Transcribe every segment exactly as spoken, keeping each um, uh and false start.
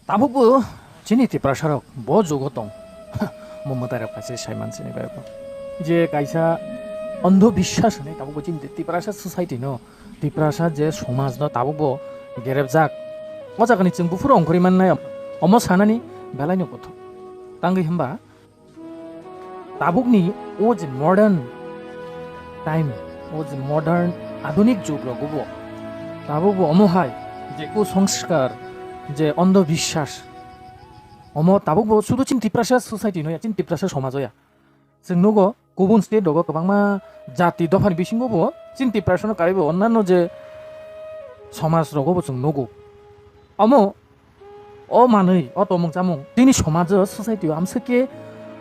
Tabukbo chini Tiprasarok bo jugo tong. Mo mwtairok kaisa saiman sini bai bo. Je kaisa andho biswas hinwi tabukbo chini Tiprasa society no, Tiprasa je somaj no tabukbo gerepjak. O jagani chwng buphuru ongkhorwi mannai, omo sanani belaino kuthuk. Tangwi hwnba tabukni o je modern time, o je modern adunik jug rogo bo tabukbo omo hai je kusongskar, je andho biswas, omo tabukbo sudu chini Tiprasa society no ya, chini Tiprasa somaj o ya. Chwng nugo kubun state rogo kwbangma jati dophani bisingo bo chini Tiprasa no karwi bo onnanno je somaj rogo bo chwng nugo. Omo O manwi, o tongmung chamung, chini somajo, society o amswk khe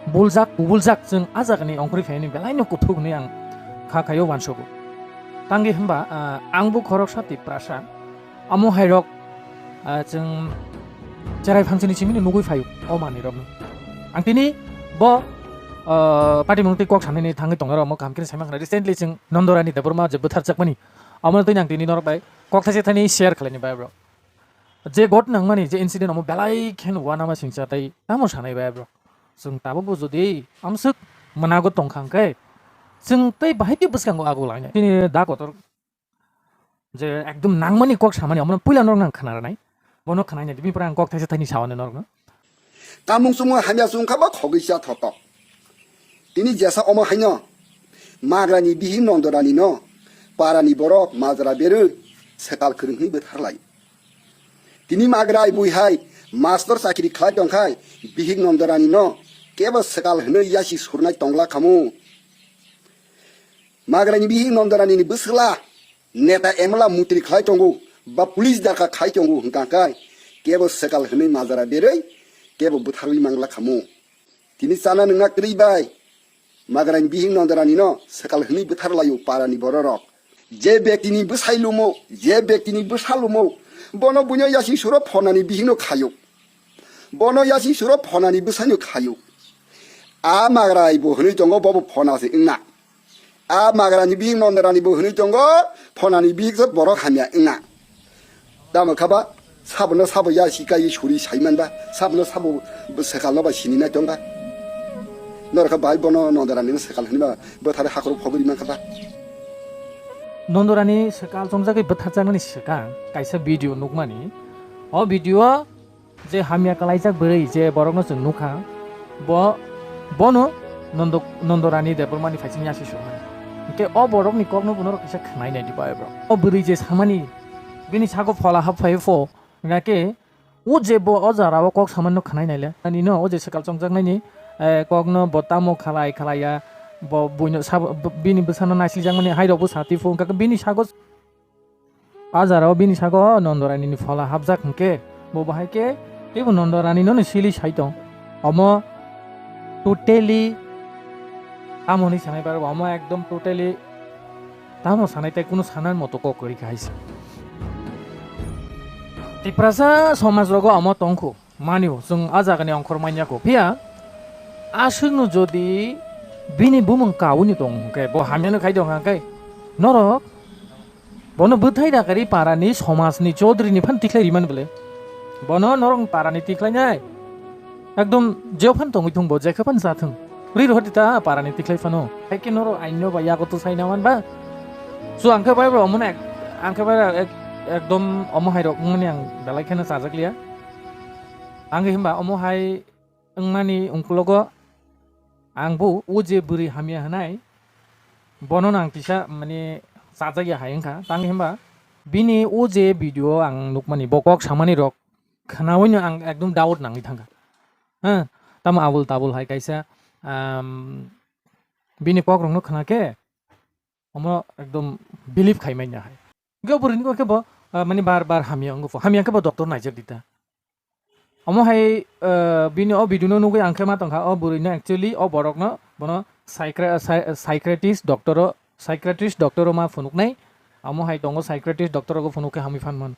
buljak, kubuljak chwng a jagani ongkhorwi phaini belaino kuthuk hwnwi ang kha khaio uansugo. Tangwi hwnba, ah, angbo khoroksa Tiprasa, amo hairok, ah, chwng cherai phansini simino nugwi phaio o manwirokno. Ang tini bo, ah, patimung tei kok sanani thangwi tongnai rok omo kaham khe saimang khna. Recently chwng Nondorani Debbarma je bwtharjakmani, omono twi ang tini norok bai kok thaisa thani share khlaini bai bro. Je got nangmani je incident omo belai khe no uanama singcha tei tamo sanai bai bro. Chwng tabukbo jodi amswk mwnago tongkha hwnkhe chwng tei bahai khe bwskango ago lainai. Chini da kotor je ekdom nangmani kok samani omono puila norok nang khna rwnai. Bono khnaina di, bini pore ang kok thaisa thaini sawanai norokno. Tamung chumung hamya chwng kha ba khogwi cha thotok. Tini jesa omo haino Magrani bihik Nondorani no parani borok majra berwi swkal kwrwng hwnwi bwthar lai. Tini Magrai bui hai mastor chakri khlai tong khai bihik Nondorani no kebo swkal hwnwi yasi surnai tongla khamu. Magrani bihik Nondorani ni bwswkla neta M L A mutri khlai tongo ba police darkha khai tongo hwnkha khe kebo swkal hwnwi majra berwi kebo bwtharwi mangla khamu. Tini chana nwngna kwrwi bai Magrani bihik Nondorani no swkal hwnwi bwthar laio parani bororok. Je bektini bwsai lumo, je bektini bwsa lumo, bono buino yasi suro phonani bihikno khaio. Bono yasi suro phonani bwsaino khaio. A Magrai bo hwnwi tongo, bobo phona se wngna. A Magrani bihik Nondorani bo hwnwi tongo, phonani bihik se borok hamya wngna. Tamo kha ba, sabono sabo ya si kai suri sai man ba, sabono sabo swkal no ba sini nai tong ba. Norok kha bai bono Nondorani no swkal hwnwi ba, bwthar hakhoro phogwi man kha ba. Nondorani swkal chongjagwi bwtharjaknani swkang kaisa video nukmani. O video o je hamya kalaijak bwrwi je borokno chwng nukha, bo, bono Nondo, Nondorani Debbarmani phaising yasi sokmani. Hwnkhe o borokni kokno bo norok kisa khwnai nai di bai bro. O bwrwi je samani, bini sago phola hap phai pho, hwnkhe o je bo o jara o kok samani no khwnai nai le. Ani no o je swkal chongjaknai ni, eh, kokno bo tamo khalai khalai ya, bo buino sabo, bini bwsano naislijakmani hai rok bo sati pho, hwnkhe bini sago A jara o bini sago Nondorani ni phola hapjak hwnkhe, bo bahai khe teibo Nondorani no sili sai tong. Omo totally tamo hwnwi sanai bar, omo ekdom totally tamo sanai tei kunu sanar moto kok kwrwi kha hai se. Tiprasa somaj rogo omo tongkhu. Manio, chwng a jagani ongkhor manya kho. Phiya, aswkno jodi bini bumung kaui ni tong hwnkhe, bo hamyano khai tong hwnkhe, norok bono bwthai rwkari parani somajni chaudhuri ni phan tikhlai rimani bwle. Bono norok parani tikhlainai. Ekdom jeo phan tongwi thung bo, jekhe phan cha thung. Ri rohor ta parani tikhlai phano. Hai khe norok aino ba yago to sai na man ba. So ang khe bai bo omono ek-, ang khe bai ek-, ekdom omo hai rok wngmani ang belai kheno chajak liya. Ang himba omo hai wngmani ungkulogo ang bo o je bwrwi hamya hwnai, bono no ang kisa mane chajak ya hai wngkha. Tang himba bini o je video ang nukmani, bo kok samani rok khnaui no ang ekdom doubt nangwi thangkha. Ha, tamo abul tabul hai kaisa, um, bini kok rok no khna khe, omo ekdom believe khai manya hai. Hwnkhe o bwrwini khe bo, ah, mani bar bar hamya wngo pho. Hamya khe bo doctor naijak di ta. Omo hai, ah, bini o video no nugwi ang khe ma tongkha, o bwrwino actually o borokno bono psychra-, psy-, psychiatrist doctor o, psychiatrist doctor o ma phunuknai. Omo hai tongo psychiatrist doctor rogo phunuk khe hamwi phan mano.